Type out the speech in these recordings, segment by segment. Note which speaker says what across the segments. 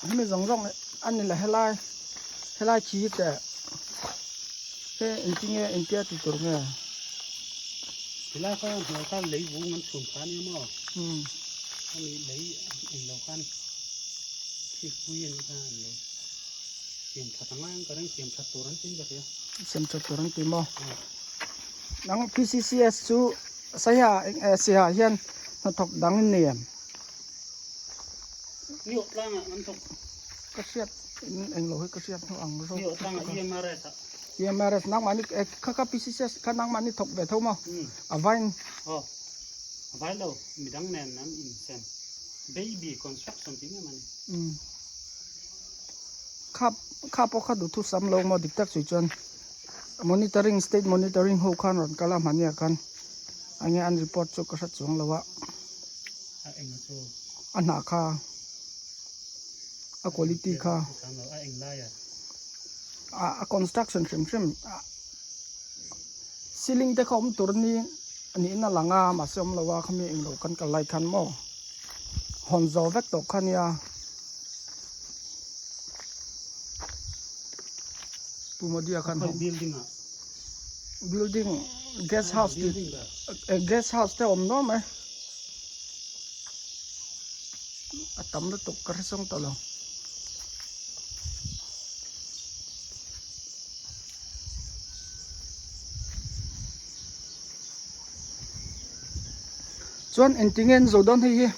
Speaker 1: Hemi zawng zawng a ni la helai helai khi te he engtinge engtia ti tur nge.
Speaker 2: Helai kha hnuai kha lei vung an chhun kha ania maw? Ani lei englo khan khi pui an kha an lo siam that angai ang ka ring siam that tur an ti ka hria.
Speaker 1: Siam that tur an ti maw? Nang PCCS chu Saiha Siha hian hnathawk dang in nei em?
Speaker 2: Niawh tlangah an thawk.
Speaker 1: Ka hriat in englo hi ka hriat hnu ang zawk.
Speaker 2: Niawh tlangah EMRS ah.
Speaker 1: EMRS nangmahni kha kha PCCS kha nangmahni thawk ve tho maw? A vain.
Speaker 2: Aw a vai lo midang nen an insem baby construction tih mai mani.
Speaker 1: Kha kha pawh kha duhthusam lo maw dik tak chui chuan. Monitoring state monitoring ho khan rawn kal a hmania khan enge an report chu ka hre chuang lo a
Speaker 2: a enga chu
Speaker 1: a hnah kha a quality kha
Speaker 2: a eng lai a
Speaker 1: a construction hrim hrim ceiling te kha awm tur ni niin a lang a mahse awm lo a khami englo kan kal lai khan maw hawn zawh vek tawh kha nia. Pu Modia khan
Speaker 2: home building ah
Speaker 1: building guest house ti guest house te awm nuam mai a tam lutuk ka hre sawng tawh lo. Chuan engtinge an zo dawn hei hi?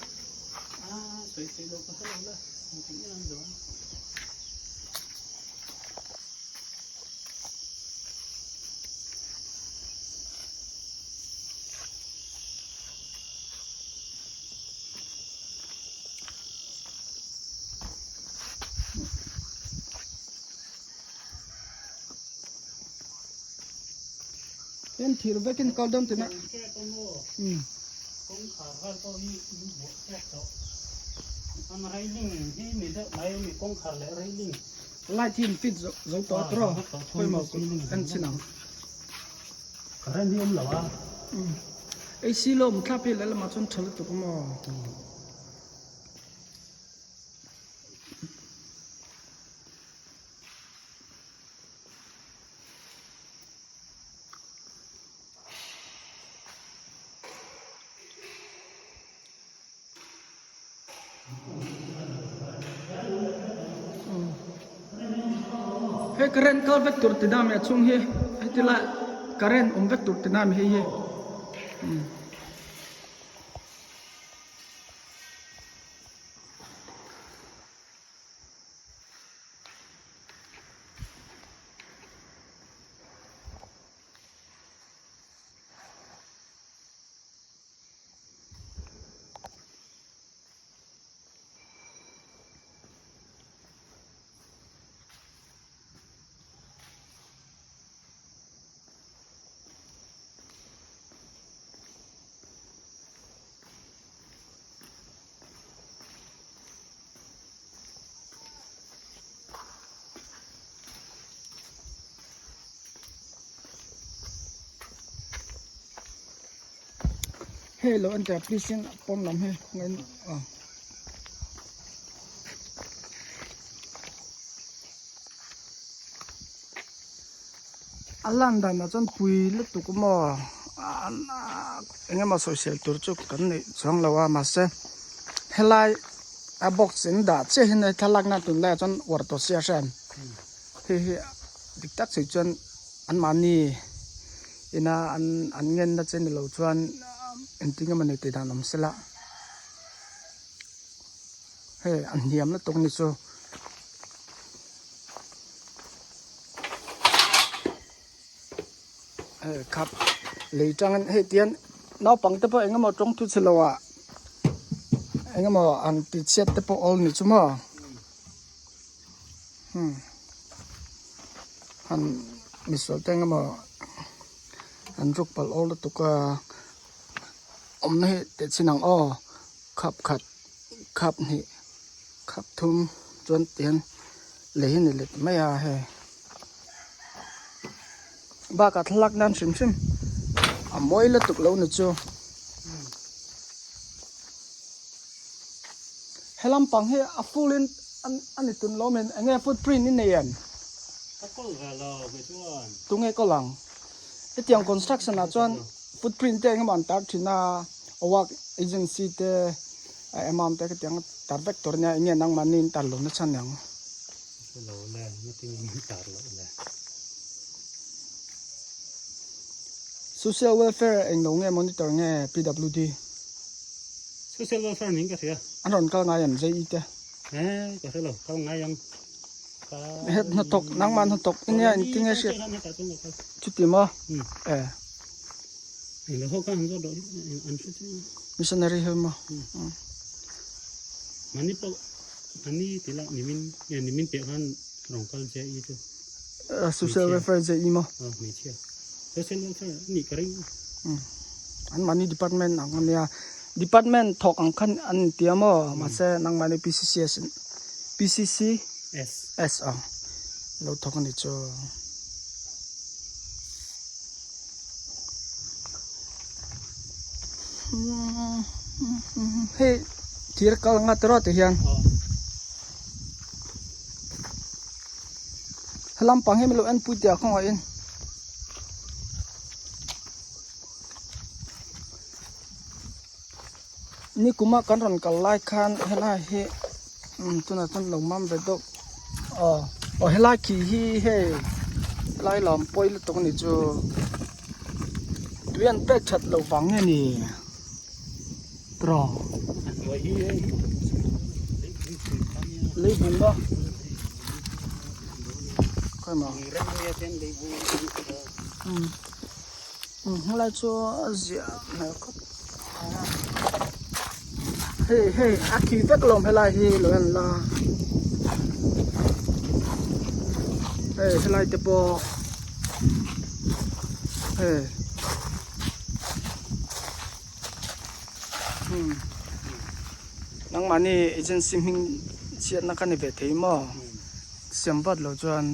Speaker 1: Heng thir vekin kal dawn tihna.
Speaker 2: Kawngkhar vel pawh hi in buah chhuak tawh. An railing hi ni deuh mai a ni kawngkhar leh railing.
Speaker 1: Light hi in fit zo zo tawh a tawh pawimawh en chin ang.
Speaker 2: Current hi awm lo a.
Speaker 1: AC lo awm thlap hi lehlamah chuan tha lutuk maw. He current kal vek tur ti dam a chhung hi heti lai current awm vek tur ti dam hei hi. Hei lo en teh please in pawn lam hi khawngaih in aw. A lan dan ah chuan pui lutuk maw eng emaw sawisel tur chu kan neih chuang lo a mahse helai a box in dah chiah hian hei thlalak na tunlai ah chuan uar tawh sia hriat hei hi dik tak sawi chuan anmahni ina an an ngenna che ni lo chuan engtin emaw ni tih dan awm sela hei a hniam lutuk ni chu. Hei khap lei tangin hei tian naupang te pawh eng emaw tawng thu chhe lo ah eng emaw an ti chhiat te pawh awl ni chu maw hmm han misual te eng emaw an ruk palh awl lutuk a awmna hi teh chin ang aw khap khat khap hnih khap thum chuan tihian lei hi ni let mai a hei bakah thlalak nan hrim hrim a mawi lutuk lo ni chu. He lampang hi a full in a ni tun lo min enge footprint i nei em?
Speaker 2: Ka kawl ve lo kei chuan.
Speaker 1: Tunge kawl ang? Hetiang construction ah chuan footprint te engemaw an tar thin a, work agency te amount te khatiang tar vek tur ania enge nangmahni in tar lo na chhan ang?
Speaker 2: Ka hre lo le, ngatinge min tar loh le.
Speaker 1: Social welfare englo nge monitor nge PWD?
Speaker 2: Social welfare ning ka hria.
Speaker 1: An rawn kal ngai em JE te?
Speaker 2: Eh ka hre lo, kal ngai ang.
Speaker 1: Het hnathawk nangmah hnathawk i nia engtin nge hriat? Chuti maw? Eh. Missionary ho maw?
Speaker 2: Mani pawh mani tila nimin nimin piah khan rawn kal JE chu.
Speaker 1: Social welfare JE maw?
Speaker 2: Hmeichhia. Social welfare nih ka ring.
Speaker 1: An mahni department ang ania. Department thawk ang khan an intia maw mahse nangmahni PCCS PCC S ang lo thawk a ni chu. Hei thir kal anga tiraw ti hian helam pang hi min lo en pui teh a khawngaih in. Nikuma kan rawn kal lai khan helai hi tunah chuan lo mam ve deuh aw aw helai khi hi hei helai lawm pawi lutuk a ni chu tui an pek that loh vang nge ni tawh lei bung maw khawimaw. Helai chu a ziah hmel khawp mai a hei hei a khi vek lo helai hi lo en la hei helai te pawh hei umm nangmahni agency hming chhiatna kha ni ve thei maw siam vat loh chuan.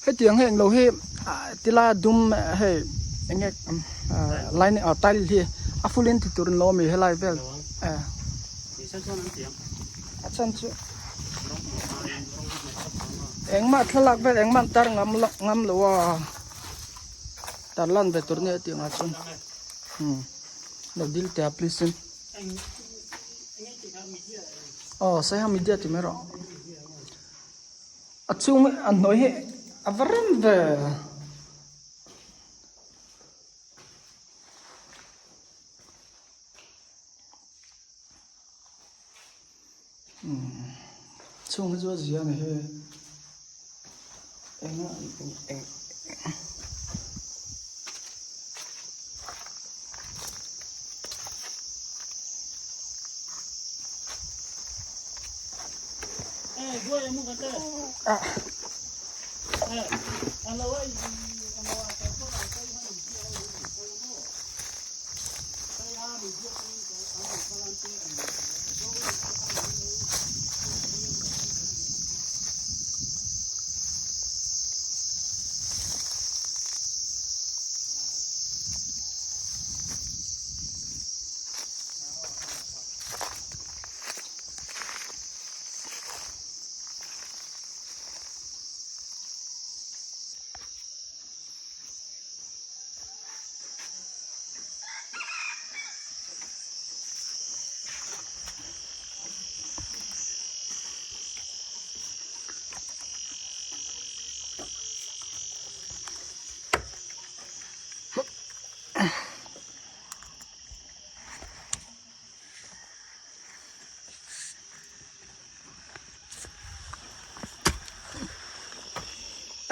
Speaker 1: Hetiang heng lo hi tilai a dum hei enge line tile hi a full in ti tur in lo awm helai vel a chhan chu engmah thlalak vel engmah an tar ngam lo ngam lo a tar lan ve tur nia tih ang ah chuan lo dil teh a please in. Aw saiha media tih mai rawh. A chhung hi a hnuai hi a va rem ve. Umm chhung hi chu a zia a ni hei eng eng.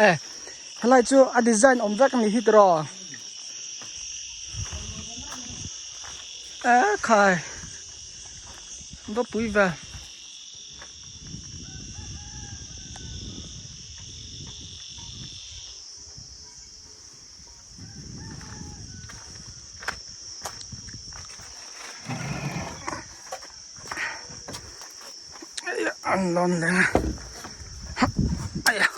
Speaker 1: E helai chu a design awm vek a ni hi tiraw e khai va pui ve. An lawn leh a aiah.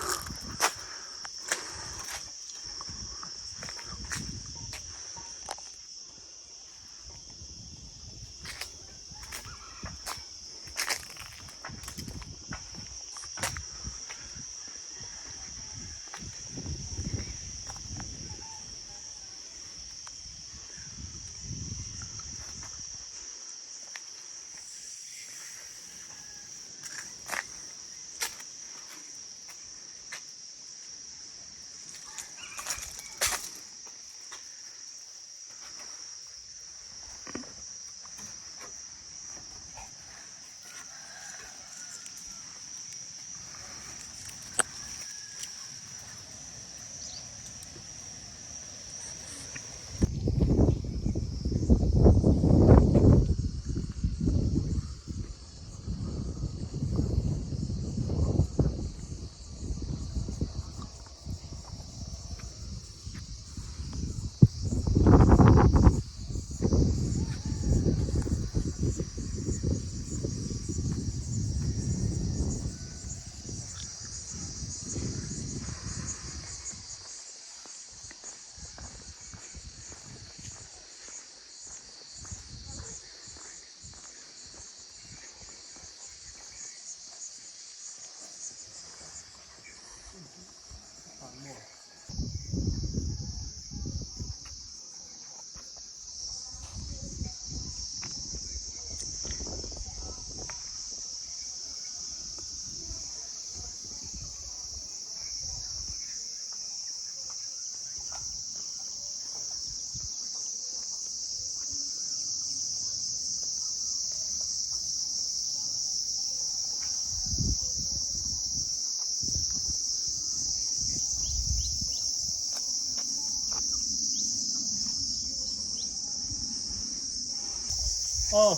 Speaker 2: Aw.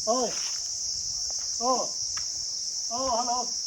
Speaker 2: Awi. Aw. Aw, hello.